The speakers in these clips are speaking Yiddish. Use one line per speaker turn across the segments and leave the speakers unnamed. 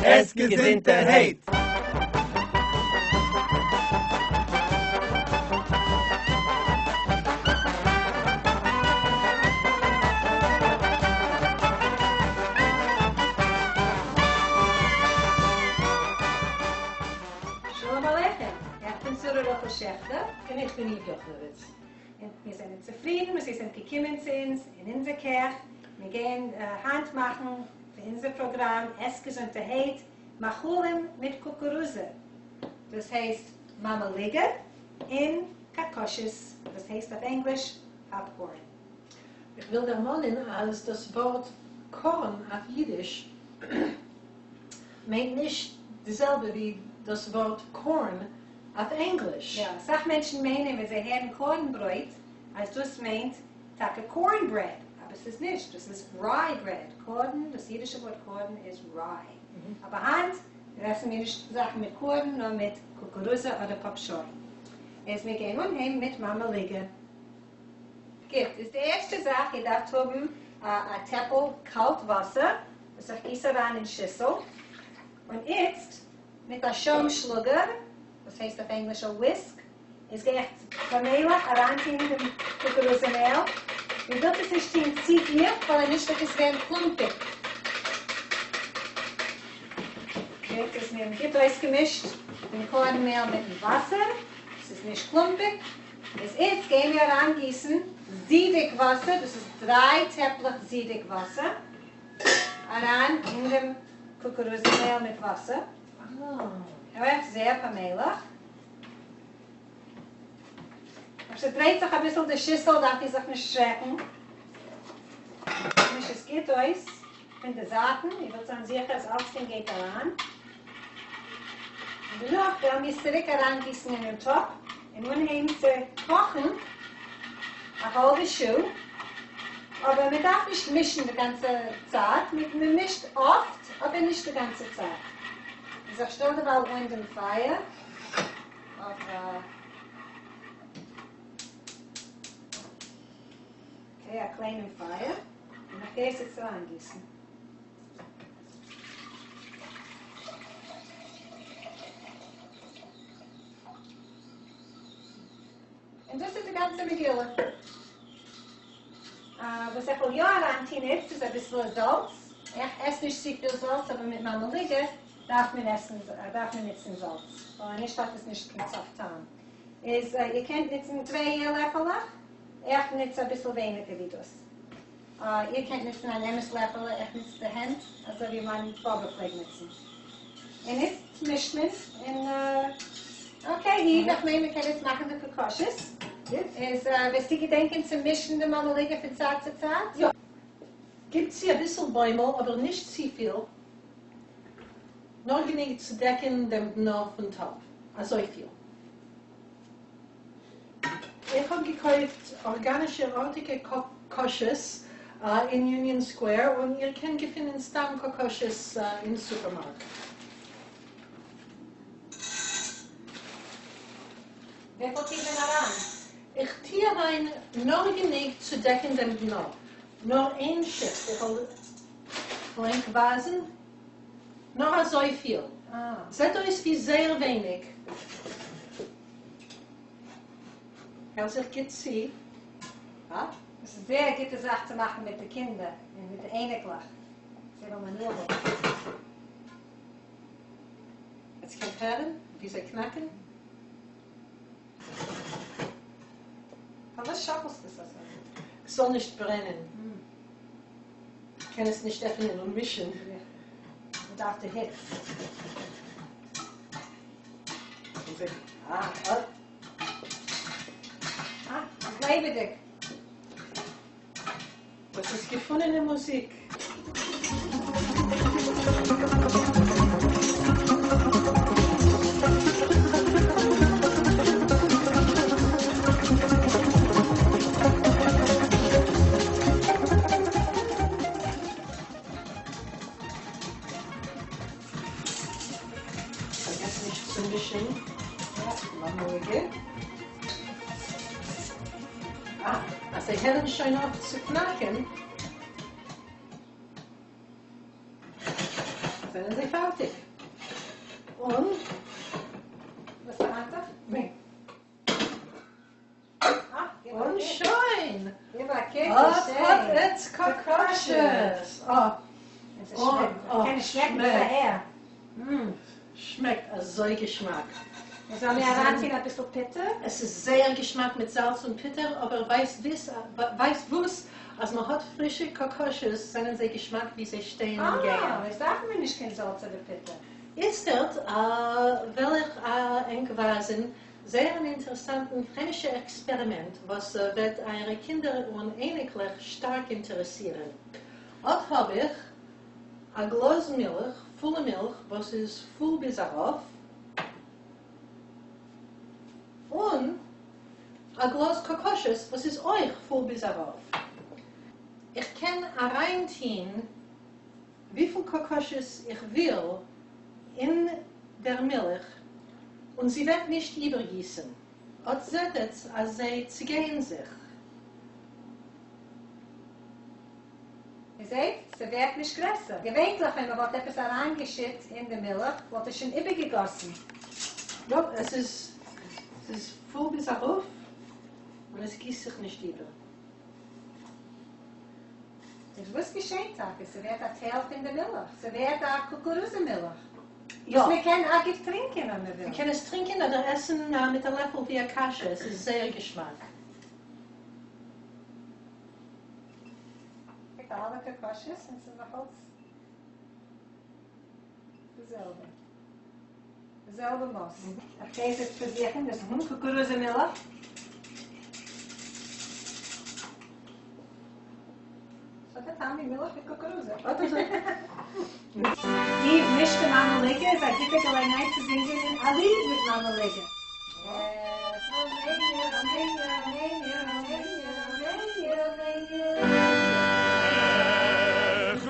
עס געזונטערהייט!
שלום עליכם! איך בין שרה רחל שעכטער.
און איך בין איוו יאכנאוויץ.
און מיר זענען צופרידן וואס איר זענט געקומען צו אונז אין אונזער קיך. מיר גייען היינט מאכן פאר אונזער פראגראם עס געזונטערהייט מאכלים מיט קוקורוזע, דאס הייסט מאמעליגע, און קאקאשעס, דאס הייסט אויף ענגליש popcorn.
איך וויל דערמאנען אז דאס ווארט קארן אויף אידיש מיינט נישט די זעלבע ווי דאס ווארט corn אויף ענגליש.
יא, אסאך מענטשן מיינען ווען זיי הערן קארן ברויט אז דאס מיינט טאקע corn bread, אבער ס'איז נישט, דאס איז rye bread, קארן, דאס אידישע ווארט קארן איז rye. אבער היינט עסן מיר נישט זאכן מיט קארן נאר מיט קוקורוזע אדער פאפשוי. איז מיר גייען אנהייבן מיט מאמעליגע. גוט, איז די ערשטע זאך איר דארפט האבן א טעפל קאלט וואסער וואס איך גיס אריין אין שיסל, און איצט מיט א שוים שלאגער, וואס הייסט אויף ענגליש א whisk, איז גיי איך פאמעליך אריינטוהן דעם קוקורוזע מעל, איר ווילט עס נישט טוהן צו גיך ווייל אנישט וועט עס ווערן קלומפיג. גוט, איז מיר האבן גוט אויסגעמישט דעם קארן מעל מיטן וואסער, עס איז נישט קלומפיג, איז איצט גייען מיר אריינגיסן זידיג וואסער, דאס איז דריי טעפלעך זידיג וואסער, אריין אין דעם קוקורוזע מעל מיט וואסער, אויך זייער פאמעליך. אויב ס'דרייט זיך אביסל די שיסל דארף איר זיך נישט שרעקן, מיש עס גוט אויס פון די זייטן, איר ווילט זיין זיכער אז אלצדינג גייט אריין, און דערנאך וועלן מיר עס צוריק אריינגיסן אינעם טאפ און אנהייבן צו קאכן א האלבע שעה, אבער מען דארף נישט מישן די גאנצע צייט, מען מישט אפט אבער נישט די גאנצע צייט. איז איך שטעל דערווייל אן דעם פייער אויף א okay א קליינעם פייער און איך גיי עס איצט אריינגיסן. און דאס איז די גאנצע מגילה. וואס איך וועל יא אריינטוהן איצט איז אביסל זאלץ, איך עס נישט צופיל זאלץ אבער מיט מאמעליגע דארף מען עסן דארף מען נוצן זאלץ ווייל אנישט האט עס נישט קיין סך טעם, איז איר קענט נוצן צוויי לעפעלעך, איך נוץ אביסל ווייניגער ווי דאס, איר קענט נוצן אן אמת לעפעלע, איך נוץ די הענט אזוי ווי מיין באבע פלעג נוצן, און איצט מישט מען און okay איוו איך מיין מען קען איצט מאכן די קאקאשעס, איז וועסטו געדענקען צו מישן די מאמעליגע פון צייט צו צייט?
יא. גיב צו אביסל בוימל אבער נישט צופיל, נאר גענוג צו דעקן דעם דנא פון טאפ, אזויפיל. איך האב געקויפט ארגאנישע ארטיגע קאקאשעס אין יוניאן סקווער, און איר קענט געפינען סתם קאקאשעס אין סופערמארקעט.
וויפיל טוט מען אריין?
איך טוה אריין נאר גענוג צו דעקן דעם דנא, נאר איין שיכט, איך וועל ענק ווייזן, נאר אזויפיל, זעט אויס ווי זייער ווייניג. הער זיך גוט צו.
אה? דאס איז זייער א גוטע זאך צו מאכן מיט די קינדער און מיט די אייניקלעך, זיי וועלן הנאה האבן.
עטס קענט הערן ווי זיי קנאקן?
פארוואס שאקלסטו עס אזוי?
עס זאל נישט ברענען. קען עס נישט עפענען און מישן.
מען דארף די היץ. אה, ס'איז לעבעדיג.
דאס איז געפונענע מוזיק. פארגעס נישט צו מישן מאמעליגע. אה, אז זיי הערן שוין אויף צו קנאקן. זענען זיי פארטיג. און.
וואס פאר האנטוך?
ניין. און שוין!
גיב א קוק ווי שיין!
אט האט עטץ קאקאשעס! אה!
און קען עס שמעקן ביז אהער.
שמעקט אזוי געשמאק.
און זאל מיר אריינטוהן אביסל פיטער?
עס איז זייער געשמאק מיט זאלץ און פיטער, אבער ווייסט וואס, אז מען האט פרישע קאקאשעס זענען זיי געשמאק ווי זיי שטייען און גייען.
אה, עס דארף מען נישט קיין זאלץ אדער פיטער.
איצטערט וועל איך ענק ווייזען זייער אן אינטערעסאנטן כעמישע עקספערימענט וואס וועט אייערע קינדער און אייניקלעך שטארק אינטערעסירען. אט האב איך א גלאז מילך, פולע מילך וואס איז פול ביז ארויף, און א גלאז קאקאשעס וואס איז אויך פול ביז ארויף. איך קען אריינטוהן וויפיל קאקאשעס איך וויל אין דער מילך און זי וועט נישט איבערגיסן. אט זעט עטס אז זיי צעגייען זיך.
איר זעט? ס'ווערט נישט גרעסער. געווענטליך ווען מ'וואלט עפעס אריינגעשיט אין די מילך וואלט עס שוין איבערגעגאסן.
יא, עס איז ס'איז פול ביז ארויף און עס גיסט זיך נישט איבער.
איז וואס געשענט טאקע? ס'ווערט א טייל פון די מילך. ס'ווערט א קוקורוזע מילך.
יא.
וואס מ'קען אגב טרינקען אויב מ'וויל.
מ'קען עס טרינקען אדער עסן מיט א לעפל ווי א קאשע, עס איז זייער געשמאק.
מיט אלע קאקאשעס און ס'איז נאכאלץ די זעלבע. די זעלבע מאס. איך גיי עס יעצט פארזוכן, דאס איז קוקורוזע מילך. ס'האט א טעם ווי מילך מיט קוקורוזע.
אט אזוי.
די מישטע מאמעליגע איז א גוטע געלעגנהייט צו זינגען א ליד מיט מאמעליגע.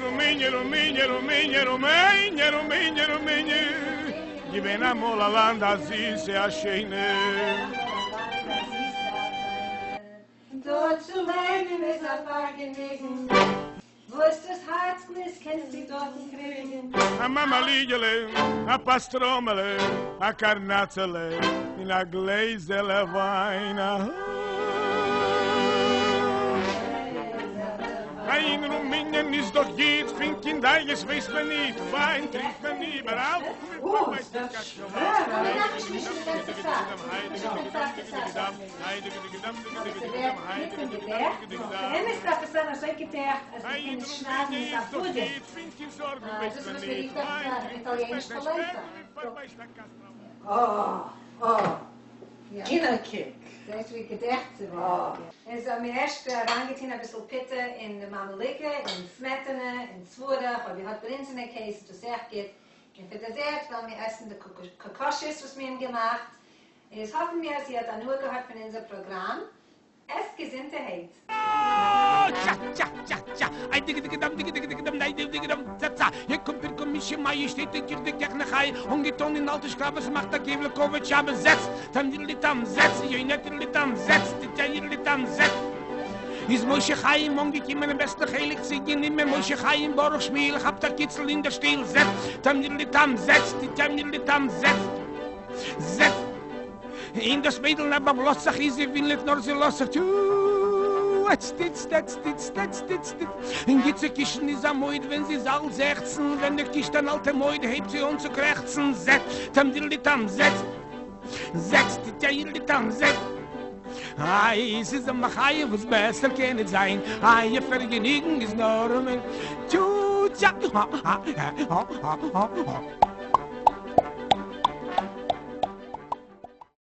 רומעניע, רומעניע, רומעניע, רומעניע, רומעניע, רומעניע, געווען אמאל א לאנד א זיסע א שיינע.
דארט צו לעבן איז א פארגעניגן. וואס דאס הארץ גליסט קענסטו דארטן קריגן.
א מאמעליגעלע, א פאסטראמעלע, א קארנאצעלע, און א גלעזעלע וויין. אין רומעניען איז דאך גוט, פון קינדווייז ווייסט מען ניט, וויין טרינקט מען איבעראל.
אוי, ס'ווערט שווער.
מ'דארף נישט מישן די גאנצע צייט, פשוט פון צייט צו צייט דארף מען מישן. אבער ס'ווערט ניט פון געדעכט, באמת דארף עס זיין אזוי געדעכט אז מ'קען עס שניידן מיט א פאדעם. דאס איז וואס מ'רופט אויף איטאליעניש פאלענטא.
אה, אה, גיב א קוק.
זעהסט ווי געדעכט ס'ווערט. איז האבן מיר ערשט אריינגעטון אביסל פיטער אין די מאמעליגע, און סמעטענע, און צווארך, אויב איר האט ברינזענע קעז איז דאס אויך גוט, און פאר דעזערט וועלן מיר עסן די קאקאשעס וואס מיר האבן געמאכט, איז האפן מיר אז איר האט הנאה געהאט פון אונזער פראגראם. עסט געזונטערהייט!
טשא טשא טשא טשא איי דיגע דיגע דאם דיגע דיגע דיגע דאם דיי דיגע דיגע דאם צא צא יע קום פירקום מישע מייע שטייט אין קיך די קעכנע חי אנגעטאן אין אלטע שקראבעס מאכט א קעוולע כבוד שבת זעץ טאם דידלי טאם זעץ יונה טידלי טאם זעץ טיטיא יידלי טאם זעץ איז משה חיים אנגעקומען אין בעסטן חלק צוגענומען משה חיים ברוך שמואל כאפט א קיצל אין דער שטיל זעץ טאם דידלי טאם זעץ טיטיא יידלי טאם זעץ זעץ און דאס מיידל נעבעך בלאזט זיך אי זי וויל ניט נאר זי לאזט זיך טו עץ טיץ טעץ טיץ טעץ טיץ טיץ און גיט צו קישן איז א מויד ווען זי איז אלט 16 ווען ער קישט אן אלטע מויד הייבט זי אן צו קרעכצן זעץ טעם דידלי טאם זעץ זעץ טיטיא יידלי טאם זעץ איי ס'איז א מחיה וואס בעסער קען ניט זיין איי א פארגעניגן איז נאר טו טשא הא הא הא הא הא הא.